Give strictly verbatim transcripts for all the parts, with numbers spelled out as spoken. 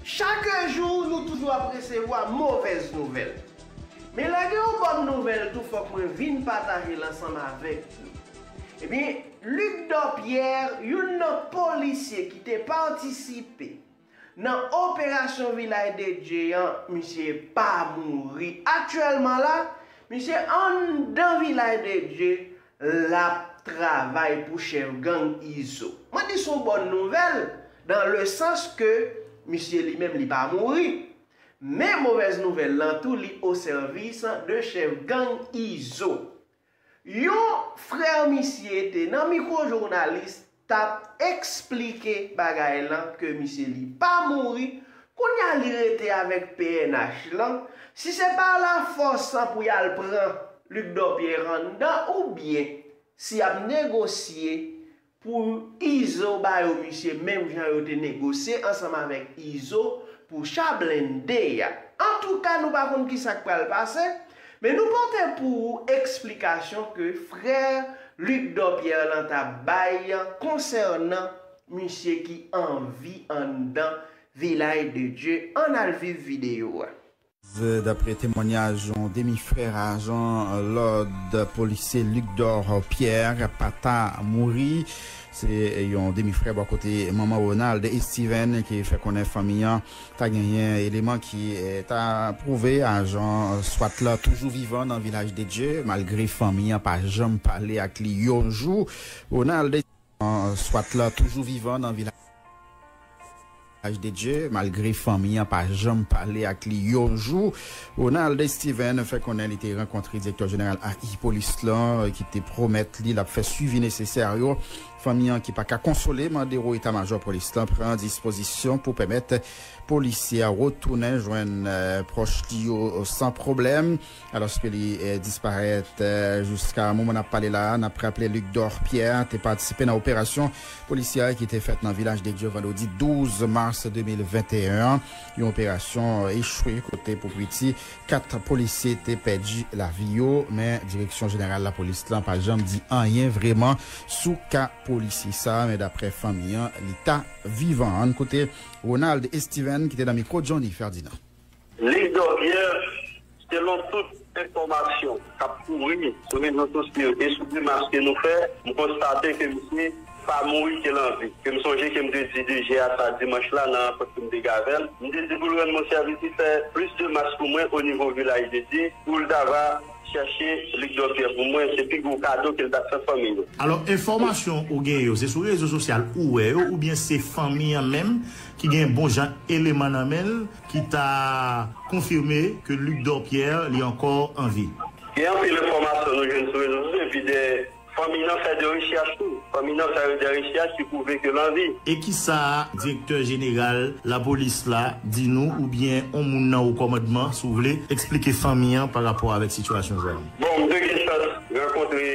Chak jou, nou toujou ap resevwa movèz nouvèl. Men lè gen yon bòn nouvèl tou, fòk mwen vin pataje l ansanm avèk nou. Ebyen, Luc Dorpierre, youn nan polisye ki te patisipe nan operasyon Vilaj de Dye an, misye pa mouri. Aktyèlman la, misye anndan Vilaj de Dye, l ap travay pou chèf gang Izo. Mwen di se yon bòn nouvèl, dans le sens que misye li menm li pa mouri. Men movèz nouvèl lan tou, li o sèvis de chèf gang Izo. Yon frè misye te nan mikwo jounalis t ap eksplike bagay lan ke misye li pa mouri, kounye a li rete avèk P N H lan. Si se pa lafòs an pou y al pran Luc Dorpierre anndan, oubyen si y ap negosye pou Izo ba yo misye menm jan yo te negosye ansanm avèk Izo pou cha blende a. Antouka, nou pa konn kisa k pral pase, men nou pote pou ou eksplikasyon ke frè Luc Dorpierre lan t ap bay konsènan misye ki an vi anndan Vilaj de Dye. Ann al viv videyo a. Dapre temwanyaj yon demifrè ajan lòd, polisye Luc Dorpierre pa ta mouri. Se yon demifrè bò kote manman Ronald Estiven ki fè konnen fanmi an ta genyen eleman ki, eh, ta pwouve ajan swat la toujou vivan nan Vilaj de Dye, malgre fanmi an pa janm pale ak li yon jou. Ronald An swat la toujou vivan nan Vilaj de Dye, malgre fanmi an pa janm pale ak li yon jou. Ronald Steven fè konnen li te rankontre direktè jeneral A I polis lan, ki te pwomèt li l ap fè swivi nesesè yo. Fanmi an ki pa ka konsole mande wo eta majò polis lan pran dispozisyon pou pèmèt polisye a retounen jwenn, eh, pwòch li yo san pwoblèm. Alòske li, eh, disparèt, eh, jiska moman n ap pale la a, n ap raple Luc Dorpierre te patisipe nan operasyon polisyè ki te fèt nan Vilaj de Dye vandredi douz mas de mil venteyen an. Yon operasyon, eh, echwe kote pou piti kat polisye te pèdi lavi yo, men Direksyon Jeneral Lapolis lan pa janm di anyen vrèman sou ka polisye sa a, men daprè fanmi an, li ta vivan. Ann koute Ronald Steven ki te nan mikwo Johnny Ferdinand. Luc Dorpierre, selon tout enfòmasyon k ap kouri sou rezo sosyo e sou demach ke nou fè, m konstate ke misye pa mouri, ke l an vi. Ke m sonje ke m te di D G a sa dimanch la nan rankont ke m te gen avè l. M te di pou l rann mwen sèvis, li fè plis demach pou mwen o nivo Vilaj de Dye, pou l ta va chache Luc Dorpierre pou mwen, se pi gwo kado ke l t ap fè fanmi yo. Alò, enfòmasyon ou gen yo, se sou rezo sosyal ou wè yo, oubyen se fanmi an menm ki gen bon jan eleman nan men l ki ta konfime ke Luc Dorpierre li ankò an vi? Gen anpil enfòmasyon nou jwenn sou rezo sosyo, epi de fanmi nan fè de rechèch tou. Fanmi nan fè de rechèch ki pwouve ke l an vi. E kisa direktè jeneral lapolis la di nou, oubyen on moun nan wo kòmandman, si w vle, eksplike fanmi an pa rapò avèk sitiyasyon sa a? Bon, m te gen chans rankontre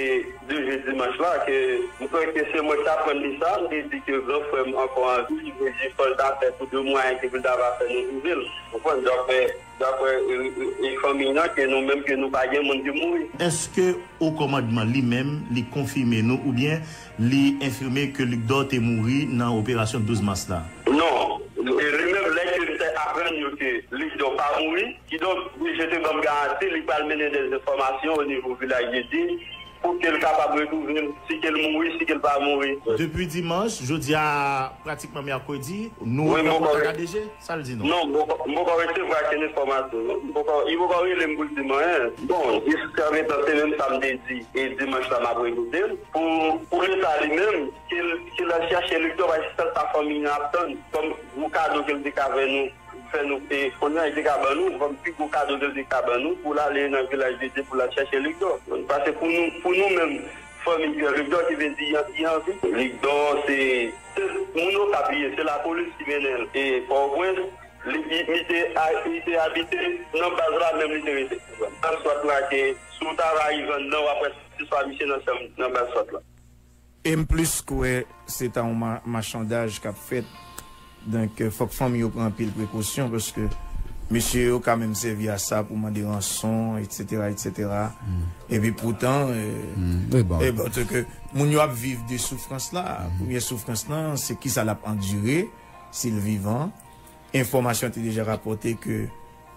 D G dimanch la, ke m kwè ke se mwen ki t aprann li sa, m te di ke gran frè m ankò an vi, li vle di fò l ta fè tou de mwayen ke pou l ta va fè nou twouve l. Konprann? Daprè, daprè, e, e, e fanmi nan, ke nou menm, ke nou pa gen moun ki mouri. Èske o kòmandman li menm, li konfime nou oubyen li enfime ke Luc Dor te mouri nan operasyon douz mas la? Non. E li menm, lè ke m te aprann yo ke Luc Dor pa mouri, kidonk, D G te ban m garanti, li pral mennen de enfòmasyon o nivo Vilaj de Dye, pou ke l kapab retwouve m, si ke l mouri, si ke l pa mouri. Depi dimanch, jodi a pratikman mèkredi, nou wi, m poko re- ak D G, sa l di nou? Non, m poko, m poko resevwa kenn enfòmasyon, non. M poko, li poko rele m pou l di m anyen. Bon, jiskaprezan, se menm sa m te di, e dimanch la, m ap repete l. Pou, pou leta li menm, ke l, ke l al chache Luc Dor, paske se sa fanmi an ap tann, kòm gwo kado ke l te ka fè nou. Fè nou, e, kounye a, li te ka ban nou, kòm pi gwo kado ke l te ka ban nou, pou l ale nan Vilaj de Dye, pou l al chache Luc Dor. Paske pou nou, pou nou menm, fanmi Pierre Luc Dor, ki vle di, li an vi. Luc Dor, se, se moun Okap li ye, se lapolis ki mennen l. E Pòtoprens, li, li, li te, a, li te abite nan baz la, menm li te rete. Nan swat la, ke si w ta va rive anndan, w ap wè se swa misye nan chanm, nan baz swat la. E m plis kwè se ta yon ma-, machandaj k ap fèt. Donk, euh, fòk fanmi yo pran anpil prekosyon, paske mesye yo ka menm sèvi a sa pou mande ranson, etsetera, etsetera. Epi poutan, euh, e bon, tanke moun yo ap viv de soufrans la. Premye soufrans lan, se kisa l ap andire, si l vivan. Enfòmasyon te deja rapòte ke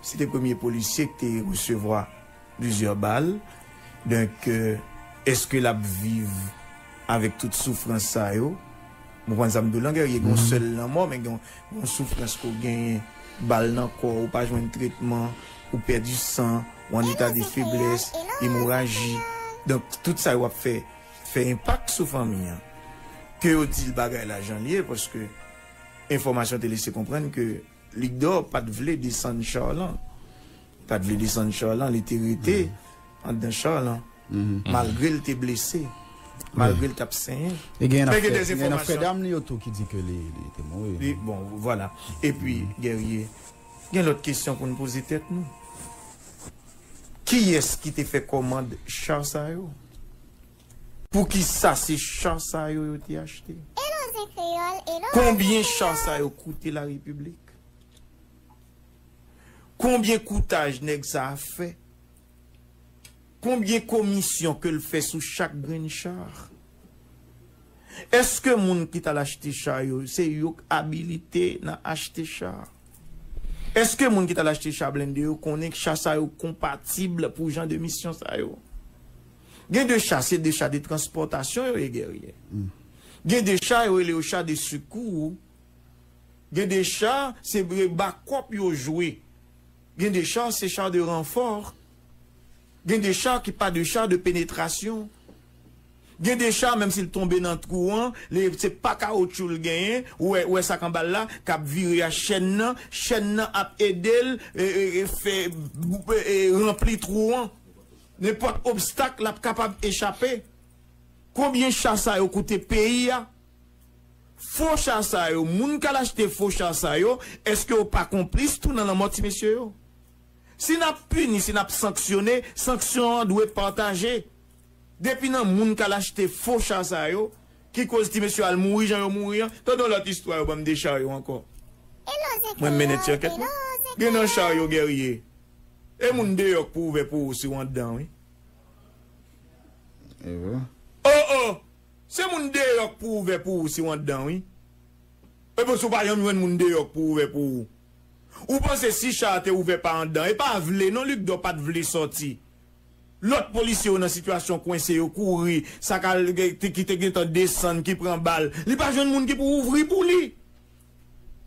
se te premye polisye ki te resevwa plizyè bal. Donk, èske l ap viv avèk tout soufrans sa yo? Ou konprann sa m di w lan, Guerrier, gen yon sèl lanmò, men gen yon, yon soufrans ke w genyen, bal nan kò w, ou pa jwenn tretman, ou pèdi san, ou an eta de feblès, emoraji. Donk, tout sa yo ap fè, fè enpak sou fanmi an. Ke yo di l bagay la jan l ye, paske enfòmasyon te lese konprann ke Luc Dor pa t vle desann cha lan. Pa t vle desann cha lan, li te rete anndan cha lan. Malgre l te blese, malgre l t ap senyen. E gen nan Men gen frè, de gen nan frè enfòmasyon. Dam li yo tou ki di ke li, li te mouri. Li, bon, vwala. Epi, Guerrier, gen lòt kesyon pou n poze tèt nou. Kiyès ki te fè kòmand cha sa yo? Poukisa se cha sa yo yo te achte? Konbyen cha sa yo koute larepiblik? Konbyen koutaj nèg sa a fè? Konbyen komisyon ke l fè sou chak grenn cha? Èske moun ki t al achte cha yo, se yo k abilite nan achte cha? Èske moun ki t al achte cha blende yo konnen cha sa yo konpatib pou jan de misyon sa yo? Gen de cha, se de cha de transpòtasyon yo ye, Guerrier. Gen de cha, yo rele yo cha de sekou. Gen de cha, se bakòp yo jwe. Gen de cha, se cha de ranfò. Gen de cha ki pa de cha de penetrasyon. Gen de cha, menm si l tonbe nan twou an, li, se pa kawotchou l genyen, ou wè, ou wè sa k anba l la, k ap vire a chèn nan, chèn nan ap ede l, e, e, e, fè, e, e, ranpli twou an. Nenpòt obstak, l ap kapab echape. Konbyen cha sa yo koute peyi a? Fo cha sa yo, moun k al achte fo cha sa yo, èske yo pa konplis tou nan lanmò ti mesye yo? Si n ap pini, si n ap sanksyone, sanksyon an dwe pataje. Depi nan moun k al achte fo cha sa yo, ki koz ti mesye al mouri jan yo mouri an, tande yon lòt istwa yo ban m de cha yo ankò. Mwen mennen ti ankèt mwen. Gen nan cha yo, Guerrier. E moun deyò k pou ouvè pou ou si w anndan, wi. E vre. Oh, oh! Se moun deyò k pou ouvè pou ou si w anndan, wi. E bon, si w pa janm jwenn moun deyò k pou ouvè pou ou. Ou panse si cha a te ouvè pa anndan, e pa vle non, Luc Dor pa t vle sòti. Lòt polisye yo nan sitiyasyon kwense, yo kouri, sa k al, ki te gentan desann, ki pran bal. Li pa jwenn moun ki pou ouvri pou li.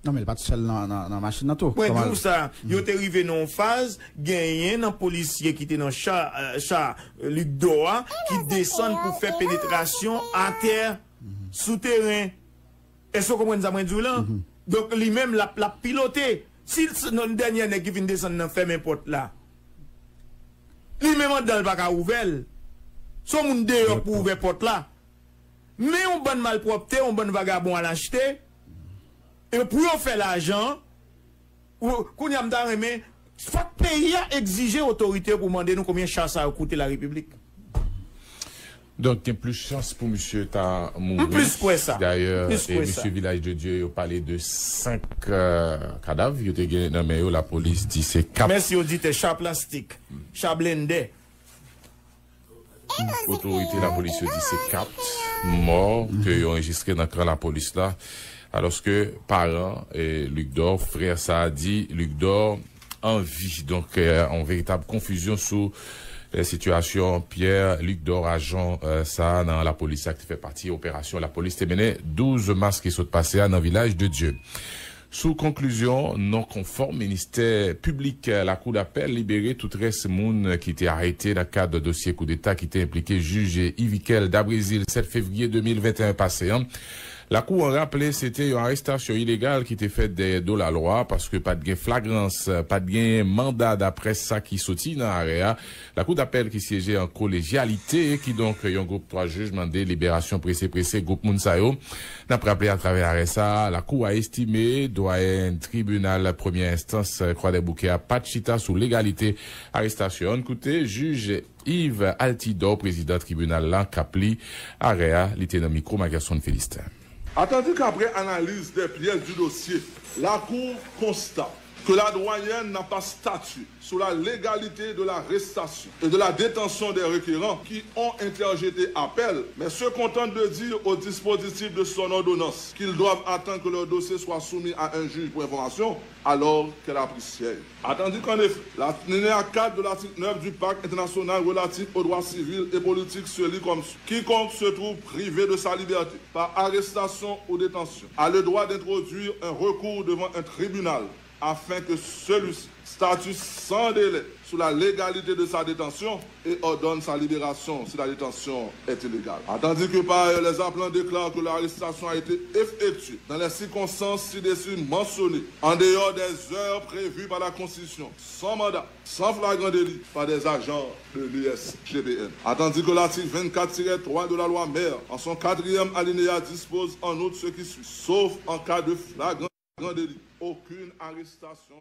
Non, men li pa t sèl nan, nan, nan machin nan tou. Mwen di w sa, yo te rive nan yon faz, genyen nan polisye ki te nan cha, eh, cha, eh, Luc Dor a, ki desann pou fè penetrasyon atè, sou teren. Èske w konprann sa mwen di w lan? Donk, li menm, l ap, l ap pilote. Si, si, non, dènyè nèg ki fin desann nan fèmen pòt la, li menm anndan, l pa ka ouvè l. Se yon moun deyò k pou ouvè pòt la. Men yon bann malpwòpte, yon bann vagabon al achte, e pou yo fè lajan, ou, kounye a m ta renmen, fòk peyi a egzije otorite yo pou mande nou konbyen cha sa yo koute larepiblik. Donk, gen plis chans pou misye ta mouri. M plis kwè sa. Dayè, e, mesye Vilaj de Dye yo pale de senk, euh, kadav yo te gen nan men yo, lapolis di se kat. Mèsi oditè, cha plastik, cha blende. Otorite lapolis yo di se kat mò ke yo anrejistre nan kan lapolis la, alòske paran, eh, Luc Dor, frè sa a di Luc Dor an vi. Donk, eh, yon veritab konfizyon sou, eh, sitiyasyon Pierre Luc Dor, ajan, eh, sa a nan lapolis la ki te fè pati operasyon lapolis te mennen douz mas ki sot pase a nan Vilaj de Dye. Sou konklizyon non konfòm, ministè piblik, lakou dapèl libere tout rès moun ki te arete nan kad dosye koudeta ki te enplike jij Yvikel Dabrésil sèt fevriye de mil venteyen pase an. Lakou an raple se te yon arestasyon ilegal ki te fèt dèyè do lalwa paske pa t gen flagrans, pa t gen manda, daprè sa ki soti nan arè a. Lakou dapèl ki syeje an kolejyalite, kidonk yon gwoup twa jij mande liberasyon prese prese gwoup moun sa yo. N ap raple atravè arè sa a, lakou a estime dwayen tribinal premyè enstans Kwadèboukè a pa t chita sou legalite arestasyon an. Koute jij Yves Altidor, prezidan tribinal la, k ap li arè a, li te nan mikwo Makerson Philistin. Atandi k apre analiz dè pyès di dosye, lakou konsta que la douanière n'a pas statué sur la légalité de l'arrestation et de la détention des requérants qui ont interjeté appel, mais se contente de dire au dispositif de son ordonnance qu'ils doivent attendre que leur dossier soit soumis à un juge pour information, alors qu'elle a pris siège. Attendu qu'en effet, l'alinéa quatre de l'article neuf du Pacte international relatif aux droits civils et politiques se lit comme suit. Quiconque se trouve privé de sa liberté par arrestation ou détention a le droit d'introduire un recours devant un tribunal afin que celui-ci statue sans délai sur la légalité de sa détention et ordonne sa libération si la détention est illégale. Attendu que par ailleurs les appelants déclarent que l'arrestation a été effectuée dans les circonstances ci-dessus mentionnées, en dehors des heures prévues par la Constitution, sans mandat, sans flagrant délit, par des agents de l'U S G P N. Attendu que l'article vingt-quatre tiret trois de la loi mère, en son quatrième alinéa, dispose en outre ce qui suit. Sauf en cas de flagrant délit, aucune arrestation